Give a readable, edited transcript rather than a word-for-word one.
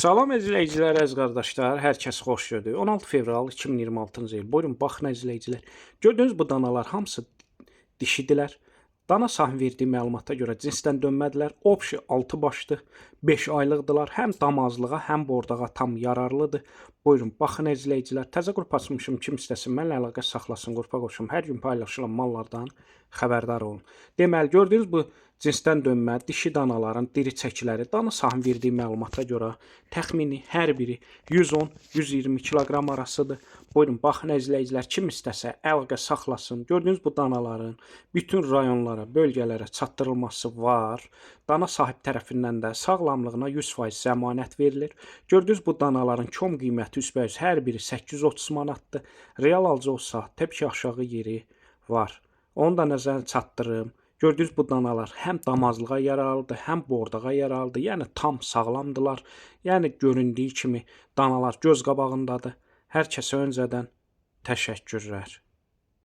Salam izləyicilər, əziz qardaşlar, hər kəs xoş gördük. 16 fevral 2026-cı il. Buyurun baxın izləyicilər. Gördüyünüz bu danalar hamısı dişidilər. Dana sahibi verdiyi məlumata görə cinsdən dönmədilər. Obşi 6 başlı, 5 aylıqdılar. Həm damazlığa, həm bordağa tam yararlıdır. Buyurun baxın izləyicilər. Təzə qrup açmışım. Kim istəsin mənimlə əlaqə saxlasın, qrupa qoşum. Hər gün paylaşılan mallardan xəbərdar olun. Deməli, gördüyünüz bu cinsdən dönmə dişi danaların diri çəkiləri dana sahibi verdiyi məlumata görə təxmini hər biri 110-120 kiloqram arasıdır. Buyurun baxın izləyicilər, kim istəsə əlaqə saxlasın. Gördüyünüz bu danaların bütün rayonlara, bölgələrə çatdırılması var. Dana sahib tərəfindən də sağlamlığına 100% zəmanət verilir. Gördüyünüz bu danaların kom qiyməti üzbəüz hər biri 830 manatdır. Real alıcı olsa təbii ki, aşağı yeri var. Onu da nəzərə çatdırım. Gördüyünüz bu danalar həm damazlığa yararlıdır, həm bordağa yararlıdır. Yəni tam sağlamdılar. Yəni göründüyü kimi danalar göz qabağındadır. Hər kəsə öncədən təşəkkürlər.